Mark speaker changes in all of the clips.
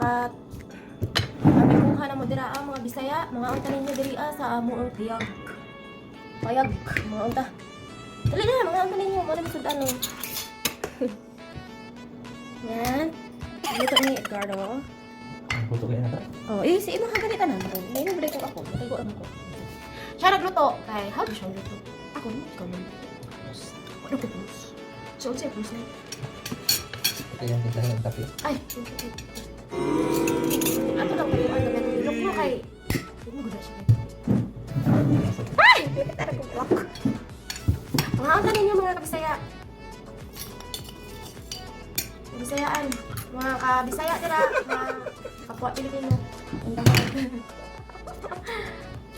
Speaker 1: Naka Amikuha na mo dira ang mga Bisaya, mga unta ninyo diri ah, sa amo ang tiyag. Payag, mga unta. Dali na, mga unta ninyo, mga naman ano. Yan. Luto ni Edgardo.
Speaker 2: Puto kayo na ta.
Speaker 1: Oh, eh, si imo hanggang tanan ko. May break ko ako. Matago ako. Siya nagluto. Kay, how do siya luto? Ako, no, ikaw man. Ano ko pulos? So, unsay pulos na?
Speaker 2: Ito yung tindahan ng kape.
Speaker 1: Ay, ato lang ko ang gamit ng ilok mo kay. Hindi mo guda siya. Ay! Tara ko block. Mga unta ninyo, mga kabisaya. Kabisayaan. Mga kabisaya dira, mga kapwa Pilipino. Ang dami.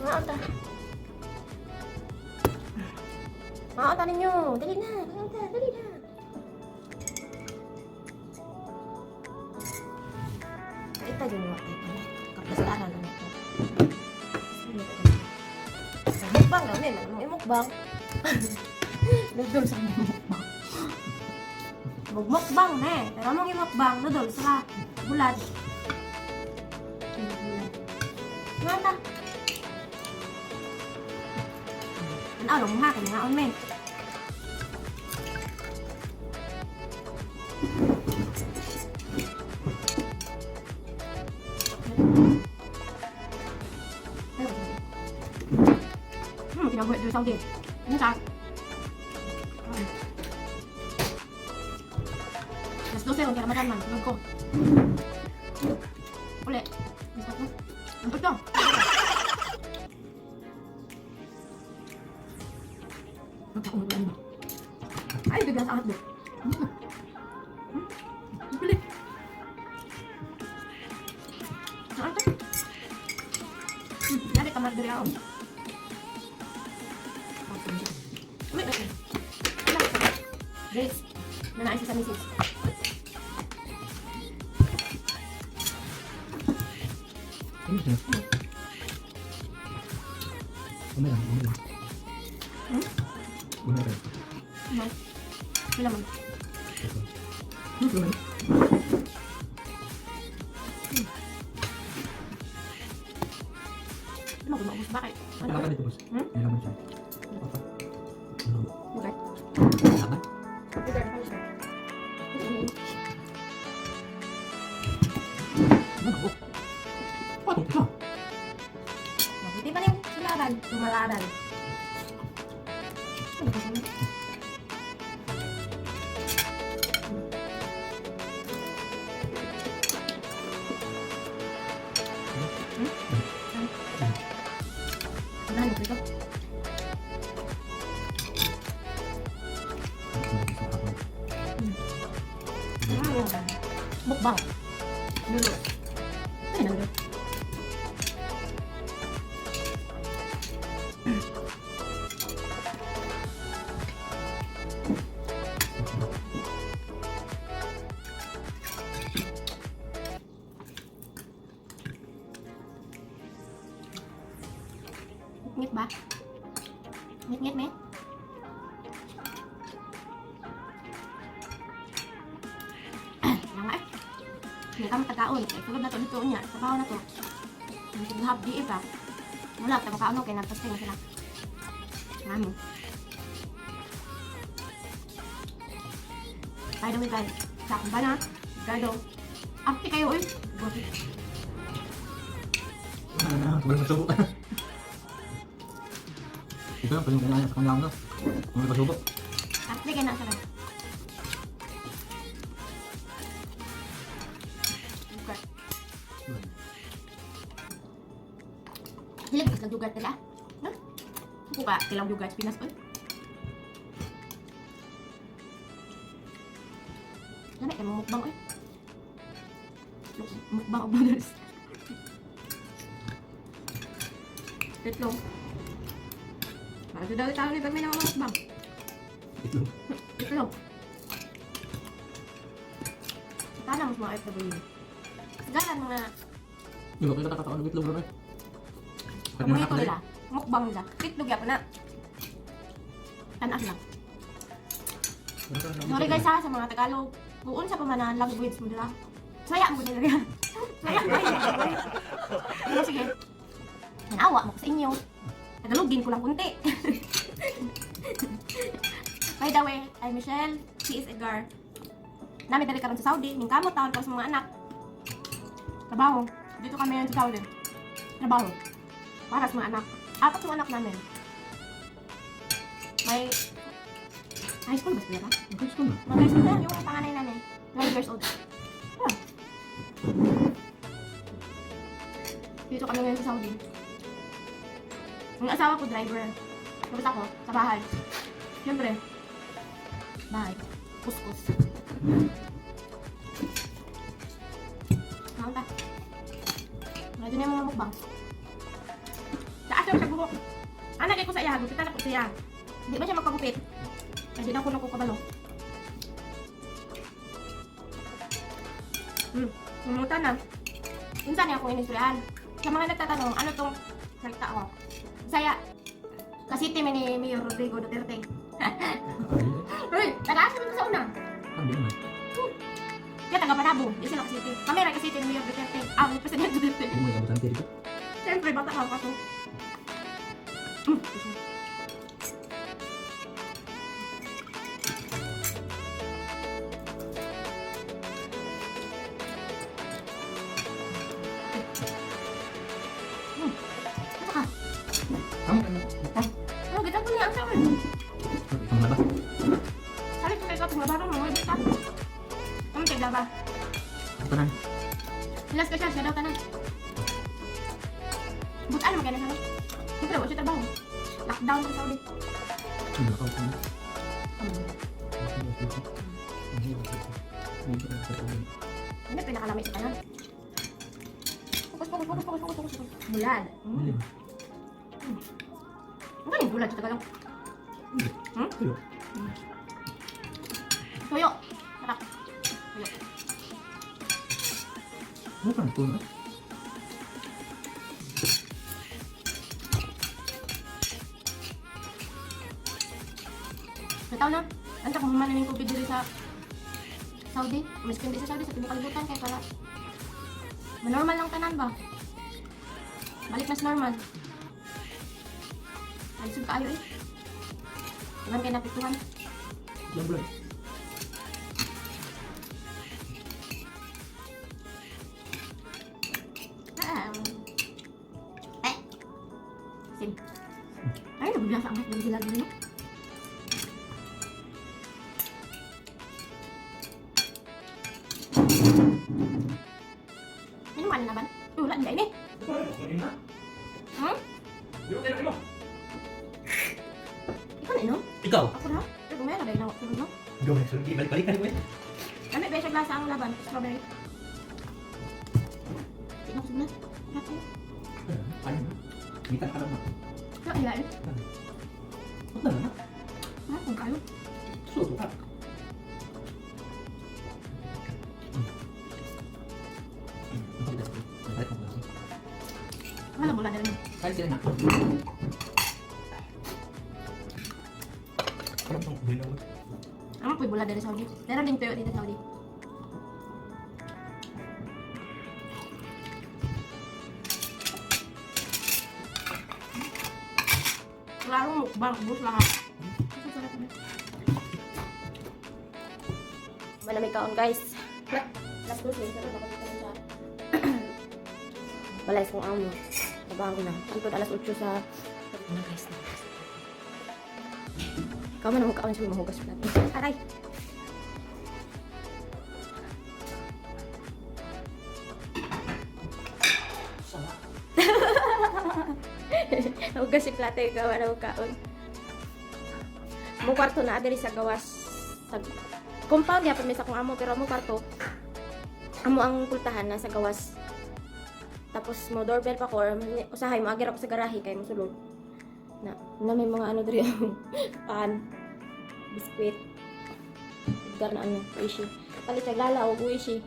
Speaker 1: Mga unta. Mga unta ninyo, dali na, mga unta, dali na. Kaita dyan mo ate. Kaplastaran ano to. Mukbang na, may manong imukbang. Nudol sa mukbang. Mugmukbang me. Pero mong imukbang, nudol sa bulad. Nga ta. Ano, mo ha, kaya nga on me. Ginagawa ito sa Saudi. Ano sa? Alas 12, kung Ramadan man, tulog ko. Uli. Gusto ko. Ang ito. Magkaunod ba? Ay, bigla sa angat mo. Ang pilit. Saan ito? Yari ka diri ako. Wait, wait. Wala. Grace, nanaay siya sa misis.
Speaker 2: Ano siya? Bumerang, bumerang.
Speaker 1: Hmm?
Speaker 2: Bumerang.
Speaker 1: Ano? Wala man.
Speaker 2: Ito. Bumerang.
Speaker 1: Ano ko maubos? Bakit? Ano?
Speaker 2: Wala ka dito, boss.
Speaker 1: Hmm?
Speaker 2: May laman siya. Papa. Ano?
Speaker 1: Okay.
Speaker 2: Laman?
Speaker 1: Okay, ano siya?
Speaker 2: Ano ako? Patong ka.
Speaker 1: Mabuti pa rin. Sulaban. Lumalaban. Ano ba siya? Hmm? Ano ito? Mukbang. Lulo. Ay, nandun. Ngit ba? Ngit-ngit, me? Kaya nga eh. Hindi ka matagaon. Kaya tulad na to dito niya. Trabaho na to. Ang tighab di iba. Wala, tama ka ano, kaya nagpasting na sila. Mamo. By the way guys, sa akong ba na? Ricardo. Arte kayo eh. Grabe.
Speaker 2: Ano na, sobrang masubo. Ito lang, pwedeng kailangan sa kanya na. Kung may pasubo.
Speaker 1: Arte kayo na sila. Okay. Dili ba silang dugat nila? No? Ako ka, kilang dugat Pinas oy. Lami kay mukbang oy. Mukbang og noodles. Itlog. Bago daw tao ni pag may mukbang.
Speaker 2: Itlog.
Speaker 1: Itlog. Sana mas mga FW. Sigaran mga
Speaker 2: Di ba kita nakataon ng itlog rin eh? Kahit
Speaker 1: paborito
Speaker 2: nakakadali.
Speaker 1: nila. Mukbang nila. Itlog yapon na. Tanas lang. Sorry guys ha, sa mga Tagalog. Kung unsa pa man ang language mo nila. Saya mo nila. Pero sige. Nanawa mo ko sa inyo. Tagalogin ko lang kunti. By the way, I'm Michelle. She is Edgar. Nami dali karon sa Saudi. Ning kamot taon ko sa mga anak. Trabaho. Dito kami ngayon sa Saudi. Trabaho. Para sa mga anak. Apat yung anak namin. May high school ba sila ka?
Speaker 2: High school na.
Speaker 1: Mga high school na yung panganay namin. 12 years old. Ah. Dito kami ngayon sa Saudi. Ang asawa ko, driver. Tapos ako, sa bahay. Siyempre, bahay. Kuskus. Nakanta. Medyo na yung mga mukbang. Taas lang siya buhok. Anak ko sa iya, gupitan ako sa iya. Di ba siya magpagupit? Kasi daw kuno ko kabalo. Numuta na. Unsa niya akong inistoryahan? Sa mga nagtatanong, ano tong salita ko? Saya, kasiti mi ni Mayor Rodrigo Duterte. Uy, taga-asa man ko sa una.
Speaker 2: Hindi naman.
Speaker 1: Kaya taga Panabo, di sila kasiti. Kami ra kasiti ni Mayor Duterte. Ah, ni President Duterte.
Speaker 2: Hindi mo ikabutante dito.
Speaker 1: Siyempre, bata ka pa to. Ano ka?
Speaker 2: Kamu kan? Ah,
Speaker 1: Ano, kita ko niya ang sabi.
Speaker 2: ikaw na ba?
Speaker 1: Sabi ko kayo kapag mabarang mga bata. Kamu kay laba.
Speaker 2: Ito na.
Speaker 1: Hilas ka siya, siya daw tanan. Butaan mo kaya na siya. Siyempre, wala siya trabaho. Lockdown sa Saudi.
Speaker 2: Hindi ako.
Speaker 1: Ano pinakalamit sa tanan? Focus, focus, focus, focus, focus, focus. Bulad.
Speaker 2: Hindi.
Speaker 1: Ang galing bulad sa Tagalog. Hmm?
Speaker 2: Tuyo.
Speaker 1: Tuyo. Sarap. Tuyo.
Speaker 2: Ano parang tuyo?
Speaker 1: Sa taon na, ang kung human na yung COVID diri sa Saudi. Mas hindi sa Saudi, sa tibuok kalibutan kaya para manormal lang tanan ba? Balik mas normal. Alisod kaayo eh. Iban kay napiktuhan.
Speaker 2: Yung bulan.
Speaker 1: Ah. Eh. Sim. Ay, nabigla sa angat ng sila dito. Ano man na ba? Uy, wala hindi ini. Hmm? Ikaw na inom?
Speaker 2: Ikaw.
Speaker 1: Ako na? Pero may lagay na ako sunod, no?
Speaker 2: Gawin na sunod. Balik-balik na rin.
Speaker 1: Kami ba siya glasa ang laban? Strawberry. Sino ko sunod? Wala tayo.
Speaker 2: Ano? Kita ka naman.
Speaker 1: Wala kaya eh.
Speaker 2: Ano na?
Speaker 1: Wala kung kayo.
Speaker 2: Suto ka.
Speaker 1: Wala mula na rin.
Speaker 2: Kaya sila na. Ano itong bilog?
Speaker 1: Ano po bula dali sa Saudi? Meron ding tuyo dito sa Saudi. Klarong mukbang, bus lahat. Malamig kaon guys. Last 12, sarap ako dito sa balay kong amo. Trabaho na. Antod alas 8 sa na guys, na guys. Ikaw man ang kaon sa mahugas plato. Aray.
Speaker 2: Sama.
Speaker 1: Hugas si plato ikaw man ang kaon. Mo kwarto na diri sa gawas sa compound ya mi sa akong amo pero amo kwarto amo ang pultahan na sa gawas. Tapos mo doorbell pa ko or usahay mo agir ako sa garahe kay mosulod. Na, na may mga ano diri pan, biskwit. Edgar na ano, uishi. Palit siya lala og uishi.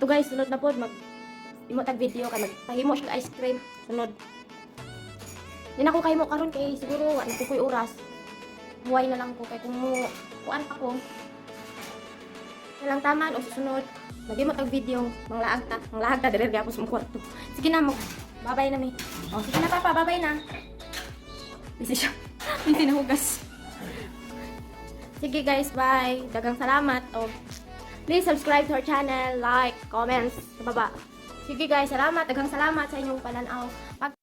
Speaker 1: To guys, sunod na pod mag imo tag video kay magpahimo siya ice cream sunod. Di na ko kahimo karon kay siguro wa na ko ko'y oras. Huway na lang ko kay kung mo kuan pa ko. Lang taman o susunod. Maghimo tag video, manglaag ta, manglaag ta diri gyapon sa imong kwarto. Sige na mo. Babay na mi. Oh, sige na, Papa, babay na. Busy siya. Busy na hugas. Sige guys, bye. Daghang salamat. Oh, please subscribe to our channel, like, comments sa baba. Sige guys, salamat. Daghang salamat sa inyong pananaw. Pag